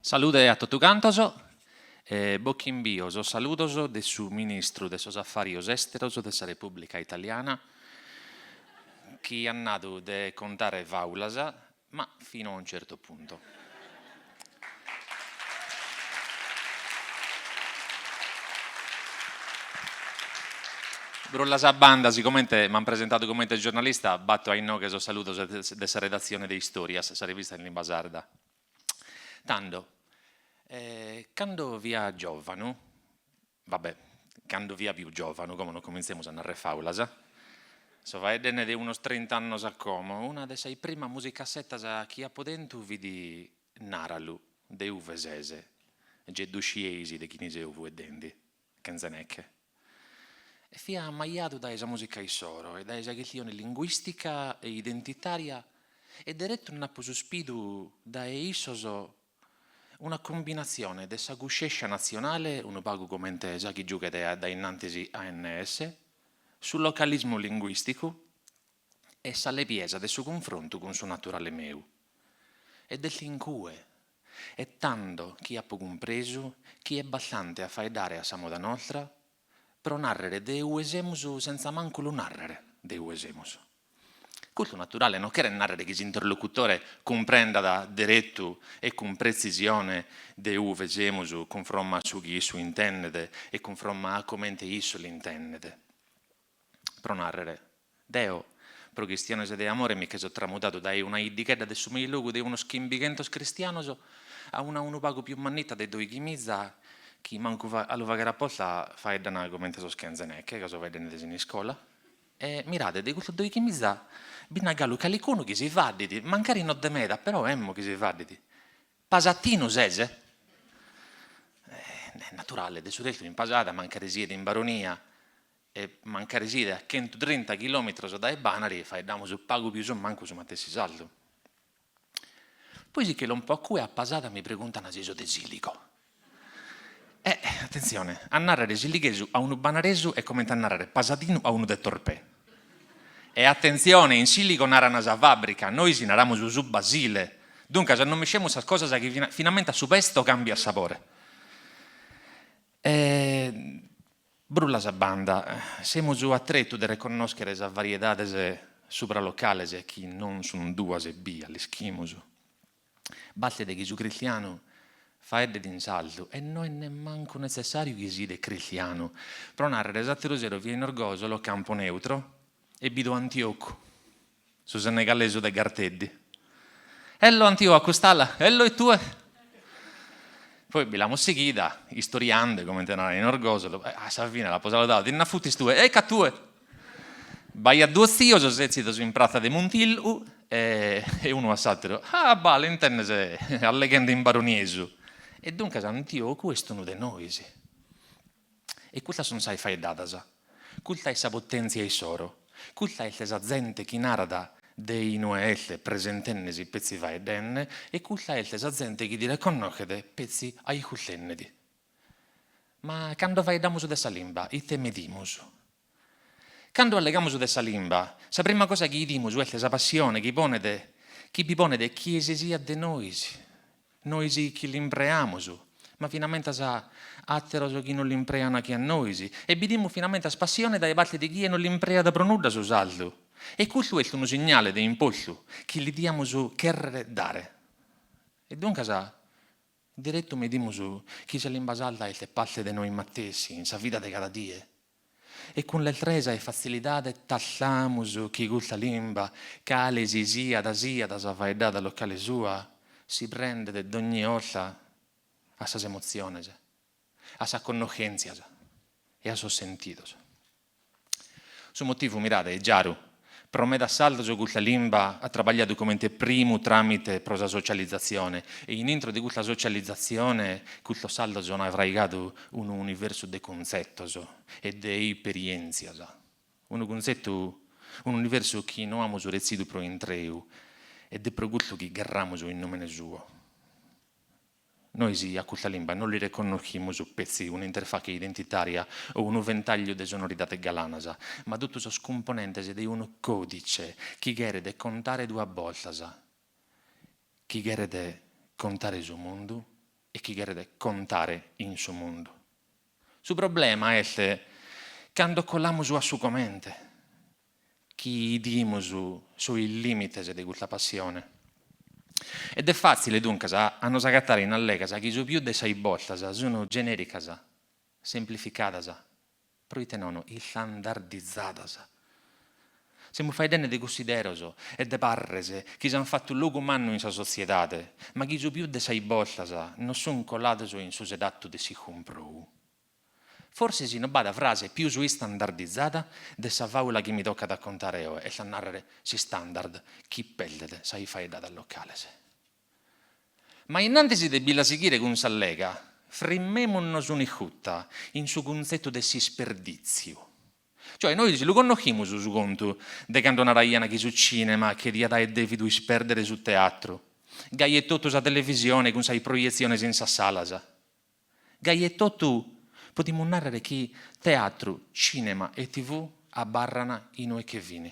Salude a totu cantos e bos ch'imbio sos saludos de su ministru de sos Afàrios Èsteros de sa Repùblica Italiana chi at nadu de contare fàulas, ma fino a un certo punto. Brullas a banda, sigomente m'an presentadu comente giornalista, bato a inoghe sos saludos de sa redatzione de Istòrias, sa rivista in limba sarda. Tando, cando fia giòvanu, va bè, cando fia pius giòvanu, como non comintzemus a narrer fàulas, so faeddende de unos trint'annos a como, una de sas primas musicassetas chi apo tentu fit Naralu, de uve ses, gei ddu scieis de chini seu fueddendi, Kenze Neke. E fia ammajadu dae sa mùsica issoro e dae sa chistione linguìstica e identitària e deretu nd'apo suspidu dae issos una cumbinatzione de sa cuscèscia natzionale, unu pagu comente sa chi giughet a dae innantis ANS, su localismu linguìsticu e sa lebiesa de su cunfrontu cun su naturale meu. Ed est in cue e tando chi apo cumpresu chi est bastante a faeddare a sa moda nostra pro nàrrere de ue semus sentza mancu lu nàrrere de ue semus. Custu naturale non cheret nàrrere chi s'interlocutore cumprendat deretu e cun pretzisione de ue semus cunfromma a su chi issu intendet e cunfromma a comente issu l'intendet. Pro nàrrere, deo, pro chistiones de amore mi che so tramudadu dae una 'iddighedda de su Meilogu de unos chimbighentos cristianos a una unu pagu pius mannita de doighimiza chi mancu a lu fagher aposta faeddan comente sos Kenze Neke, ca so faeddende de Siniscola, e mirade, de custos doighimiza bi nd'at galu calicunu chi si faddit, mancari no de meda, però emmo chi si faddit. Pasatinu ses? Est naturale, de su restu in Pasada, mancari siet in Baronia, e mancari siet a chentutrinta chilòmetros dae Bànari, faeddamus pagu pius o mancu su matessi sardu. Poi si che lompo a cue a Pasada mi preguntan si so de Sìligo. E, atentzione, a nàrrere silighesu a unu banaresu est comente a nàrrere pasadinu a unu de Torpè. E atentzione, in Sìligo naran sa fàbrica, nois naramus su basile. Duncas non miscemus sas cosas chi finamentas su pesto càmbiat sabore. E Brullas a banda, semus a tretu de reconnòschere sas variedades subralocales chi non sunt duas ebbia, l'ischimus. Bastet chi su cristianu faeddet in sardu e no est nemmancu netzessàriu chi siet cristianu. Pro nàrrere, s'àteru sero fia in Orgòsolo, campo neutro, e bido Antiocu, Su senegalesu de Garteddi. Ello Antio a cust'ala, ello e tue? Poi bi l'amus sighida, istoriande, comente naran in Orgosolo, e a sa fine l'apo saludadu, ti nd'afutis tue, ecca tue! B'aiat duos tzios sètzidos in pratza de Muntillu e unu a s'àteru, ah bah, l'intendes alleghende in baroniesu. E duncas Antiocu est unu de nois. E custas sunt sas faeddadas. Custa est sa potèntzia issoro. Custa est sa zente chi narat de inue est presentende·si petzi faeddende e custa est sa zente chi ti reconnoschet petzi aiscultende·ti. Ma cando faeddamus de sa limba, ite medimus? Cando allegamus de sa limba, sa prima cosa chi 'idimus est sa passione chi ponet, chi bi ponet chie si siat de nois, nois chi l'impreamus, ma finamentas àteros chi non l'imprean che a nois, e bidimus finamentas passione dae parte de chie non l'impreat pro nudda su sardu. E custu est unu signale de importu chi li diamus chèrrere dare. E duncas, deretu medimus chi sa limba sarda est parte de nois matessi in sa vida de cada die. E cun lestresa e fatzilidade tassamus chi custa limba, cale si siat siat sa faeddada locale sua, si prendet dogni 'orta a sas emotziones, a sas connoschèntzias e a sos sentidos. Su motivu, mirade, est giaru, Pro medas sardos custa limba at trabagliadu comente primu tràmite pro sa socializatzione e in intro de custa socializatzione custos sardos ant fraigadu unu universu de cuntzetos e de iperièntzias, unu cuntzetu, unu universu chi no amus retzidu pro intreu e de pro custu chi gherramus in nùmene suo. Nois a custa limba non li reconnoschimus petzi un'interfache identitària o unu ventàgliu de sonoridades galanas, ma totu sos cumponentes de unu còdice chi cheret contare duas bortas, chi cheret contare su mundu. E chi cheret contare in su mundu. Su problema est cando colamus a su comente, chi 'idimus sos lìmites de custa passione. Ed est fàtzile duncas a nos agatare in allegas chi su pius de sas bortas sun genèricas, semplificadas, proite nono istandardizadas. Semus faeddende de cussideros e de parres chi s'ant fatu logu mannu in sa sotziedade, ma chi su pius de sas bortas no sunt colados in su sedatu de s'iscumprou. Forsis no b'at frase pius istandardizada de sa fàula chi mi tocat a contare oe, est a nàrrere s'istandard chi peldet sas faeddadas locales. Ma innantis de bi la sighire cun s'allega, frimmemus-nos un'iscuta in su cuntzetu de s'isperdìtziu. Cioè, nois lu connoschimus su contu de cando naraian chi su cìnema che diat aer dèvidu ispèrdere su teatru, gai etotu sa televisione cun sas proietziones in sas salas. Gai etotu podimus nàrrere chi teatru, cìnema e TV abarran inue che fin.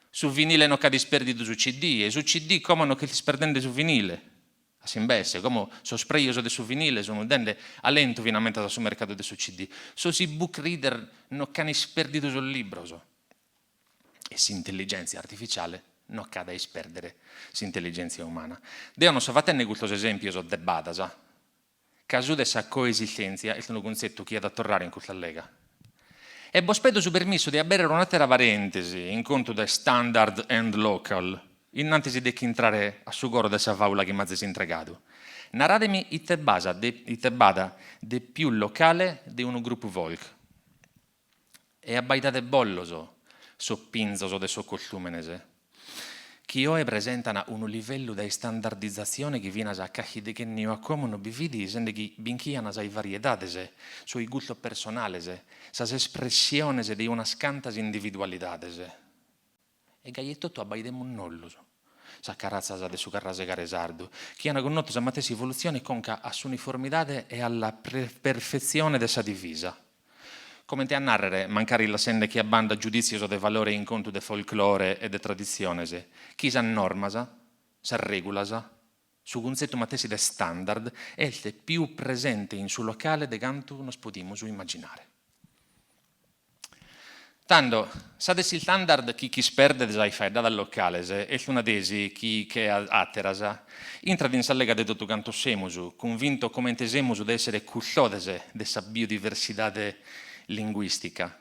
Su vinile no ch'at ispèrdidu su CD e su CD como no ch'est isperdende su vinile. A s'imbesse, como sos prejos de su vinile sun dende alentu finamentas a su mercadu de su CD. Sos ebook reader no ch'an ispèrdidu sos libros. E s'intelligèntzia artificiale no ch'at a ispèrdere s'intelligèntzia umana. Deo no so fatende custos esèmpios de badas, ca su de sa coesistèntzia est unu cuntzetu chi at a torrare in custa allega. E bos pedo su permissu de abèrrere un'àtera parèntesi in contu de standard and local, innantis de ch'intrare a su coro de sa fàula chi m'azis intregadu. Narade-mi ite ite b'at de pius locale de unu grupu folk. E abbaidade bollos sos pinzos de sos costùmenes, chi oe presentan unu livellu de istandardizatzione chi finas a carchi dechènniu a como no bi fit, sende chi binchian sas variedades, sos gustos personales, sas espressiones de unas cantas individualidades. E gai etotu abbaidemus nollos, sas caratzas de su carrasegare sardu, chi an connotu sa matessi evolutzione conca a s'uniformidade e alla perfetzione de sa divisa. Comente a nàrrere, mancari lassende che a banda giudìtzios de valore in contu de folclore e de traditziones, chi sas normas, sas règulas, su cuntzetu matessi de standard est pius presente in su locale de cantu nos podimus immaginare. Tando, sa de s'istandard chi ch'isperdet sas faeddadas locales est una tesi chi, che a àteras, intrat in s'allega de totu cantos semus, cunvintos comente semus de èssere custodes de sa biodiversidade linguìstica.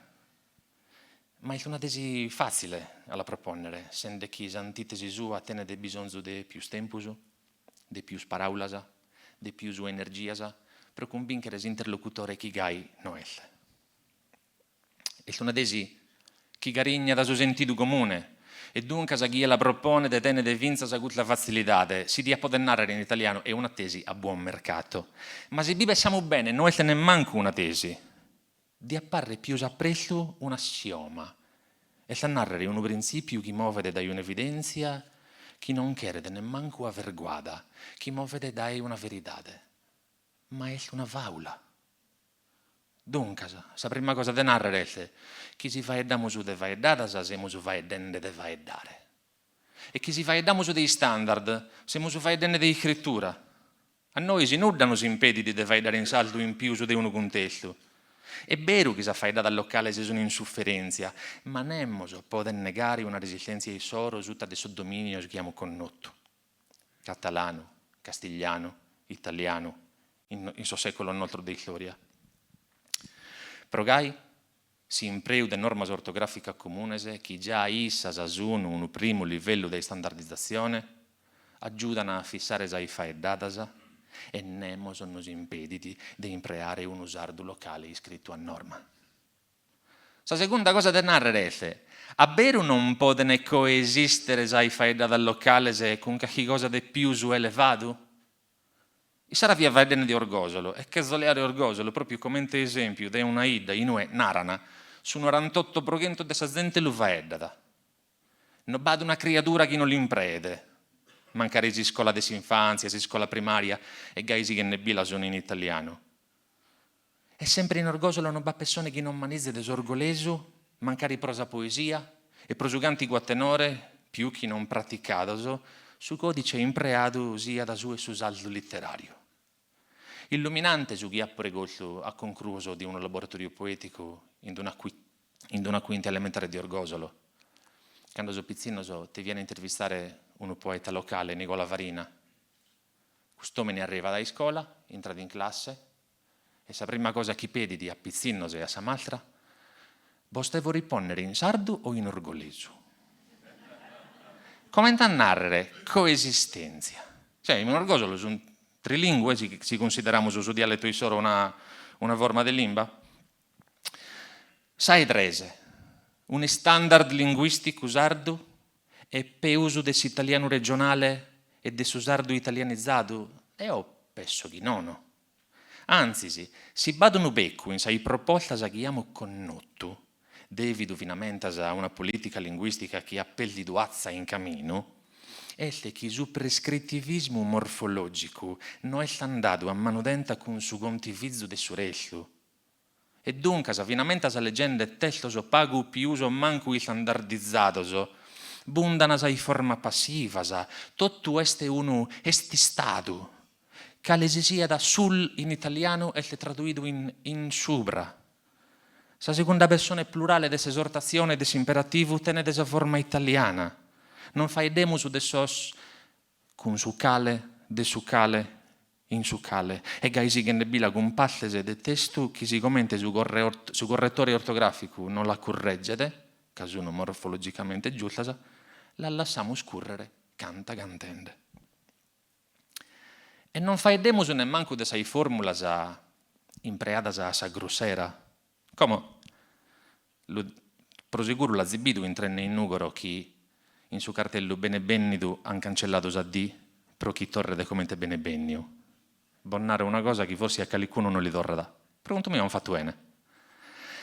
Ma est una tesi fàtzile a la propònnere, sende chi s'antìtesi sua tenet bisonzu de pius tempus, de pius paràulas, de pius energias pro cumbìnchere s'interlocutore chi gai no est. Est una tesi chi carignat su sentidu comune e duncas chie la proponet tenet fintzas custa fatzilidade, si diat poder nàrrere in italianu è una tesi a buon mercato. Ma si bi pensamus bene no est nemmancu una tesi, diat pàrrere pius a prestu un'assioma, est a nàrrere unu printzìpiu chi movet dae un'evidèntzia chi non cheret nemmancu averguada, chi movet dae una veridade. Ma est una fàula. Duncas, sa prima cosa de nàrrere est chi si faeddamus de faeddadas semus faeddende de faeddare. E chi si faeddamus de istandard semus faeddende de iscritura. A nois nudda nos impedit de faeddare in sardu in pius de unu cuntestu. Est beru chi sas faeddadas locales sun in suferèntzia, ma nemos podet negare una resistèntzia issoro suta de sos domìnios chi amus connotu. catalanu, castiglianu, italianu, in sos sèculos nostros de istòria. Pro gai, s'impreu de normas ortogràficas comunes, chi giai issas sun unu primu livellu de istandardizatzione, agiudan a fissare sas faeddadas e nemos nos impedit de impreare unu sardu locale iscritu a norma. Sa segunda cosa de nàrrere est, a beru non podent coesìstere sas faeddadas locales cun carchi cosa de pius elevadu? Issara fia faeddende de Orgòsolo e cherzo leare Orgòsolo pròpiu comente esèmpiu de una 'idda inue, naran, su norantotto pro chentu de sa zente lu faeddat. No b'at una criadura chi no l'impreet, mancari s'iscola de s'infàntzia, s'iscola primària e gai sighende bi la sun in italianu. E sempre in Orgòsolo non b'at pessone chi non manizet s'orgolesu, mancari pro sa poesia e pro su càntigu a tenore, pius chi non praticados, su còdice impreadu siat su 'e su sardu literàriu. Illuminante su chi apo regoltu a concruos de unu laboratòriu poèticu in una in una cuinta elementare de Orgòsolo, cando sos pitzinnos devian intervistare unu poeta locale, Nigola Farina. Cust'òmine arrivat a iscola, intrat in classe e sa prima cosa chi pedit a pitzinnos e a sa mastra, Bos devo ripònnere in sardu o in orgolesu? Comente a nàrrere coesistèntzia. Cioè, in Orgòsolo sunt trilìngue, si si cunsideramus su dialetu issoro una una forma de limba. Sa 'e tres, un'istandard linguìsticu sardu est peus de s'italianu regionale e de su sardu italianizadu? Eo pesso chi nono. Antzis, si b'at unu pecu in sas propostas chi amus connotu, dèvidu finamentas a una polìtica linguìstica chi at pèrdidu atza in caminu, est chi su prescritivismu morfològicu no est andadu a manu tenta cun su contivizu de su restu. E duncas, finamentas legende testos pagu pius o mancu istandardizados, bundan sas formas passivas, totu est unu est istadu, cale si siat sul in italianu est traduidu in in subra. Sa segunda pessone plurale de s'esortatzione e de s'imperativu tenet sa forma italiana. Non faeddemus de sos cun su cale, de su cale, in su cale, e gai sighende bi la cun partes de testu chi sigomente su su corretore ortogràficu non la curreget, ca sun morfologicamente giustas, las lassamus cùrrere canta cantende. E non faeddemus nemmancu de sas fòrmulas impreadas a sa grussera. Como, lu, pro seguru l'azis bidu intrende in Nùgoro chi in su cartellu Benebènnidu an cancelladu sa D pro chi torret comente Benebènniu. Bos naro una cosa chi forsi a calicunu no li torrat, pro contu meu an fatu 'ene.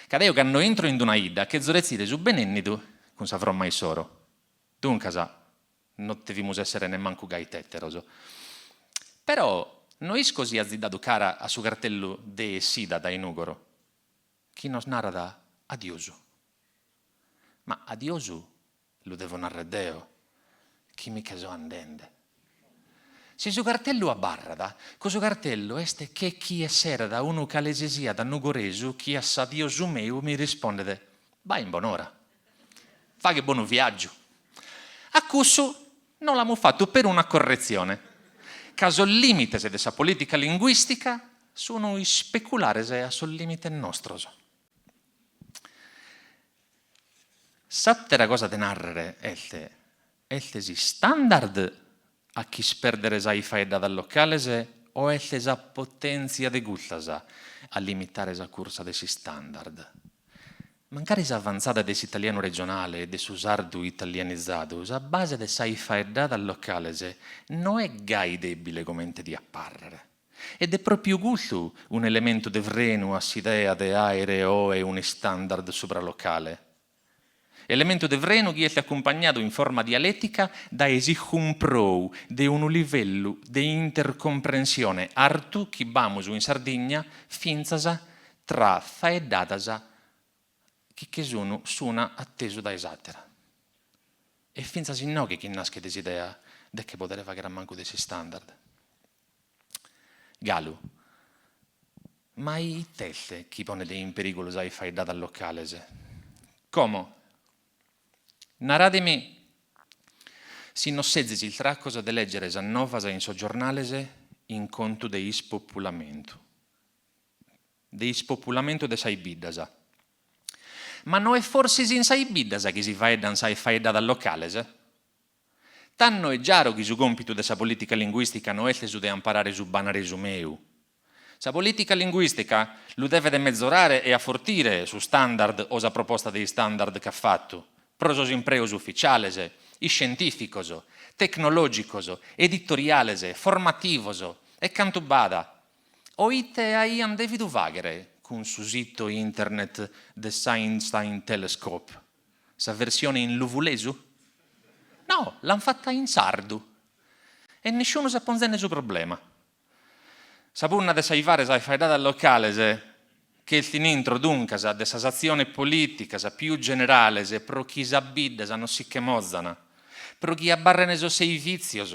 Ca deo cando intro in una 'idda cherzo retzire su benènnidu cun sa fromma issoro. Duncas, no devimus èssere nemmancu gai tèteros. Però no isco si azis dadu cara a su cartellu de essida dae Nùgoro, chi nos narat adiosu. Ma adiosu lu devo narrer deo, chi mi che so andende. Si su cartellu abarrat, cussu cartellu est che chi esserat unu cale si siat nugoresu chi a s'adiosu meu mi rispondet, Bae in bonora. Faghe bonu viàgiu. A cussu no l'amus fatu peruna corretzione, ca sos lìmites de sa polìtica linguìstica sun ispeculares a sos lìmites nostros. S'àtera cosa de nàrrere est, est s'istandard a ch'ispèrdere sas faeddadas locales o est sa potèntzia de custas a limitare sa cursa de s'istandard? Mancari s'avantzada de s'italianu regionale e de su sardu italianizadu, sa base de sas faeddadas locales no est gai dèbile comente diat pàrrere. Ed est pròpiu custu un'elementu de frenu a s'idea de àere oe un'istandard subralocale. Elementu de frenu chi est acumpagnadu in forma dialètica dae s'iscumprou de unu livellu de intercomprensione artu chi b'amus in Sardigna fintzas tra faeddadas chi che sun s'una a tesu dae s'àtera. E fintzas inoghe chi naschet s'idea de che podere fàghere a mancu de s'istandard. Galu, ma ite est chi ponet in perìgulu sas faeddadas locales? Como, narademi si no sezis istracos de lègere sas novas in sos giornales in contu de ispopulamentu. De ispopulamentu de sas biddas. Ma no est forsis in sas biddas chi si faeddan sas faeddadas locales? Tando est giaru chi su còmpitu de sa polìtica linguìstica no est su de amparare su banaresu meu. Sa polìtica linguìstica lu devet mezorare e afortire su standard o sa proposta de istandard ch'at fatu, pro sos impreos uficiales, iscientìficos, tecnològicos, editoriales, formativos e cantu b'at. O ite aian dèvidu fàghere cun su sito internet de s'Einstein Telescope? Sa versione in luvulesu? No, l'an fata in sardu. E nisciunu s'est ponzende su problema. Sa punna de saivare sas faeddadas locales ch'est in intro, duncas, de sas atziones polìticas pius generales pro chi sas biddas non si che mozan, pro chi abarren sos seivìtzios.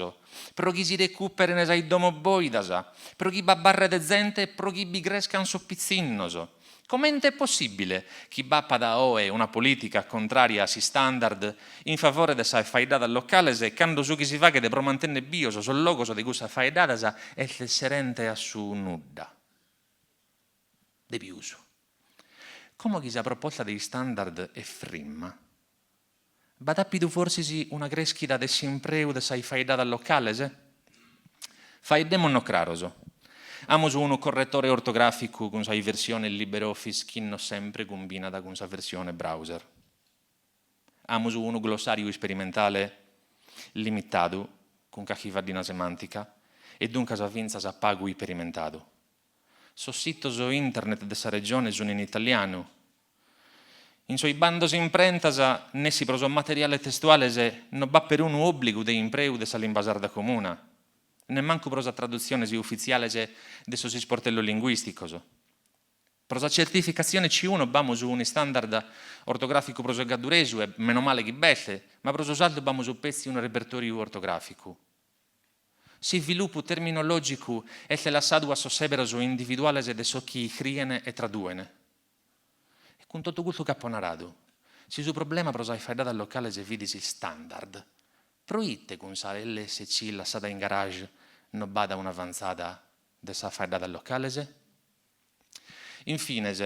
pro chi si recùperen sas domos bòidas, pro chi b'abarret zente e pro chi bi crescan sos pitzinnos. Comente est possìbile chi b'apat oe una polìtica contrària a s'istandard in favore de sas faeddadas locales cando su chi si faghet pro mantènnere bios sos logos de cussas faeddadas est serente a su nudda? De pius. Como chi sa proposta de istandard est frimma, b'at àpidu forsis una crèschida de s'impreu de sas faeddadas locales? Faeddemus nos craros. Amus unu corretore ortogràficu cun sa versione LibreOffice chi no sempre cumbinat cun sa versione browser. Amus unu glossàriu isperimentale limitadu cun carchi faddina semàntica e duncas fintzas pagu iperimentadu. Sos sitos internet de sa Regione sun in italianu. In sos bandos imprentas, nessi pro sos materiales testuales, no b'at perunu òbligu de impreu de sa limba sarda comuna, nemmancu pro sas tradutziones ufitziales de sos isportellos linguìsticos. Pro sa certificatzione C1 b'amus un'istandard ortogràficu pro su gadduresu, e meno male chi b'est, ma pro su sardu b'amus petzi unu repertòriu ortogràficu. S'isvilupu terminològicu est lassadu a sos sèberos individuales de sos chi iscrien e traduen. E cun totu custu chi apo naradu, si su problema pro sas faeddadas locales fit s'istandard, pro ite cun sa lsc lassada in garage no b'at un'avantzada de sas faeddadas locales? In fines,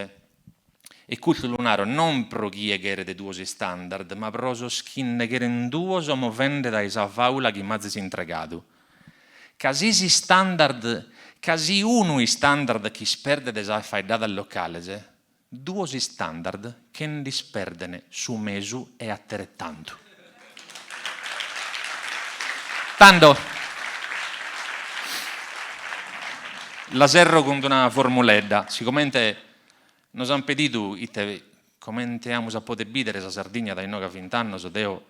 e custu lu naro non pro chie cheret duos istandard, ma pro sos chi nde cheren duos movende dae sa fàula chi m'azis intregadu. Ca si s'istandard, ca si unu istandard ch'isperdet sas faeddadas locales, duos istandard che nd'isperden su mesu e ateretantu. Tando, la serro cun una formuledda, sigomente nos an pedidu ite comente amus a poder bìdere sa Sardigna dae inoghe a vint'annos, deo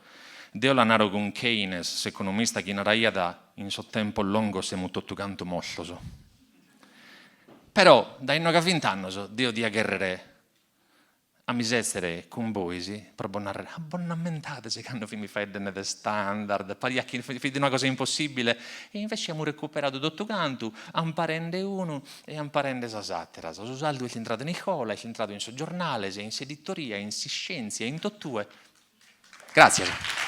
deo la naro cun Keynes, s'economista chi naraiat in sos tempos longos semus totu cantu mossos. Però dae inoghe a vint'annos deo dia chèrrere a mi sètzere cun bois pro bos nàrrere, a bos nd'ammentades cando fimis faeddende de standard, pariat chi fit una cosa impossìbile, e invece amus recuperadu totu cantu, amparende unu e amparende sas àteras. Su sardu est intradu in iscola, est intradu in sos giornales, in s'editoria, in s'iscièntzia, in totue. Gràtzias.